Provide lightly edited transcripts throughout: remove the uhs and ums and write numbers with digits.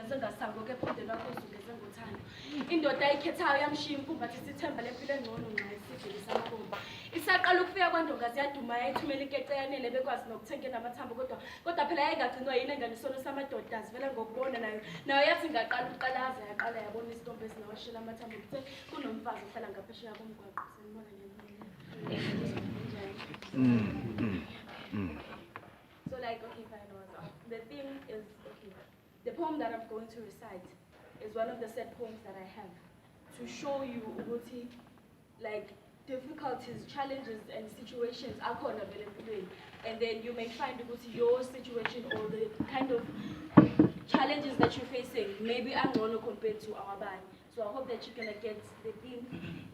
Ozungeze ngasango kepha umndeni wakho ozungeze ngothando. Indoda ayikhethayo yamshiya imfumbatha isithemba lempilo engcono nxa isidlile samabomba. Isaqala ukufika kwandonga ziyaduma yayithumela inkece yanele bekwazi nokuthenga enamathambo kodwa kodwa phela yayingagcinwa yini engane isono samadoda zivela ngokubona nayo nayo yathi ingaqala ukuqalaza yaqala yabona isitombe esinawashela amathambo kuthe kunomfazi ohlala ngaphesheya komgwaqo sanibona ngiyanibona. So like, okay, fine, I was off. The theme is, okay, the poem that I'm going to recite is one of the sad poems that I have to show you ukuthi, like, difficulties, challenges and situations akhona vele empilweni. And then you may find ukuthi your situation or the kind of challenges that you're facing maybe angcono compared to awabanye. So I hope that you're gonna get the theme.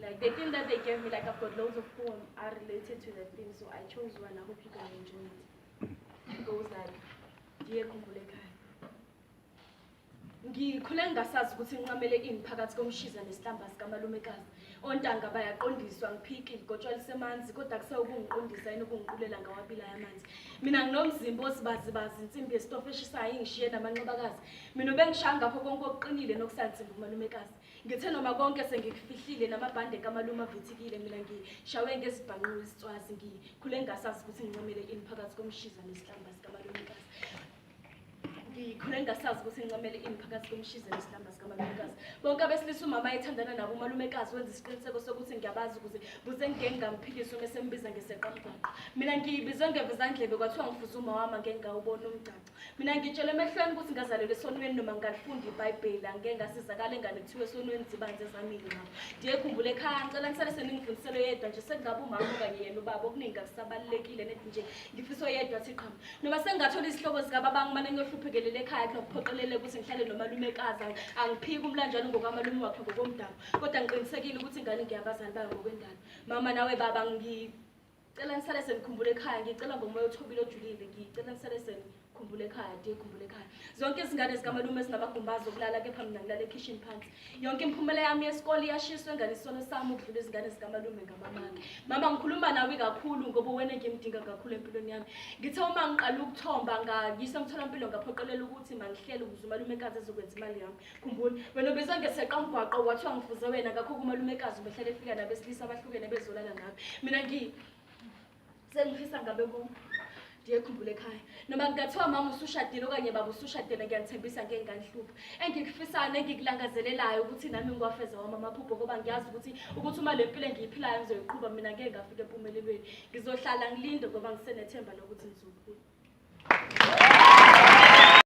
Like the theme that they gave me, like I've got loads of poems are related to the theme, so I chose one. I hope you're gonna enjoy it. It goes like, Dear Khumbula Ekhaya. Ngikhule ngingasazi ukuthi ngincamele ini phakathi komshiza nesihlamba sikamalumekazi. Ontanga bayaqondiswa ngiphiki ligotshwa lisemanzi kodwa kusewukungiqondisa yini ukungiqulela ngawabilayo amanzi. Mina nginomzimba osibazibazi insimbi yesitofu eshisayo ingishiye namanxebakazi. Mina ubengishaya ngakho konke okuqinile nokusansimbi umalumekazi. Ngithe noma konke sengikufihlile namabhande kamalume avithikile mina ngishawe ngezibhanqu isitswazi ngikhule ngingasazi ukuthi ngincamele ini phakathi komshiza nesihlamba sikamalumekazi. Ngikhule ngingasazi ukuthi ngincamele ini phakathi komshiza nesihlamba sikamalumekazi. Bonke abesilisa umama ayethandana nabo umalumekazi wenza isiqiniseko sokuthi ngiyabazi ukuze buze ngike ngingamphikisi uma sembiza ngeseqamgwaqo. Mina ngiyibizwe ngevezandlebe kwathiwa ngifuze uma wami angeke ngawubona umgcagco. Mina ngitshela emehlweni ukuthi ngazalelwa esonweni noma ngingalifunda iBhayibheli angeke ngasizakala engane kuthiwa esonweni zibanzi ezamile ngapho. Ndiye khumbula ekhaya ngicela nisale seningifundisele yedwa nje sekungabe umama okanye yena ubaba okuningi akusabalulekile nedi nje ngifisa oyedwa athi qhamu. Noma sengingathola izihlobo zikababa ngimane ngiyohluphekelela ekhaya kunokuphoqeleleka ukuthi ngihlale nomalumekazi angiphiki umlanjwana ngokamalume wakhe ngokomdabu kodwa ngiqinisekile ukuthi ingane ngiyabazali bayo ngokwendalo. Mama nawe baba ngicela nisale senikhumbula ekhaya ngicela ngomoya othobile ojulile ngicela nisale senikhumbula ekhaya dear khumbula ekhaya. Zonke izingane zikamalume zinamagumbi okulala kepha mina ngilala ekhishini phansi. Yonke imiphumela yami yesikole iyashiswa engane isono sami ukudlula izingane zikamalume ngamamaki. Mama ngikhuluma nawe kakhulu ngoba wena ngimdinga kakhulu empilweni yami. Ngithe uma ngiqala ukuthomba ngayisa emtholampilo ngaphoqelela ukuthi mangihlele ukuze umalumekazi ezokwenza imali yami. Khumbula wena ubizwa ngeseqa umgwaqo kwathiwa ngifuze wena ngakho kumalumekazi ubehlale efika nabesilisa abahlukene bezolala nami. Mina ngi sengifisa ngabe ku ndiye khumbula ekhaya noma kungathiwa mama usushadile okanye baba usushadile ngiyanithembisa ngeke nganihlupha engikufisayo nengikulangazelelayo ukuthi nami ngiwafeze wami amaphupho ngoba ngiyazi ukuthi ukuthi uma le mpilo engiyiphilayo ngizoyiqhuba mina ngeke ngafika empumelelweni ngizohlala ngilinde ngoba ngisenethemba lokuthi ngizobuya.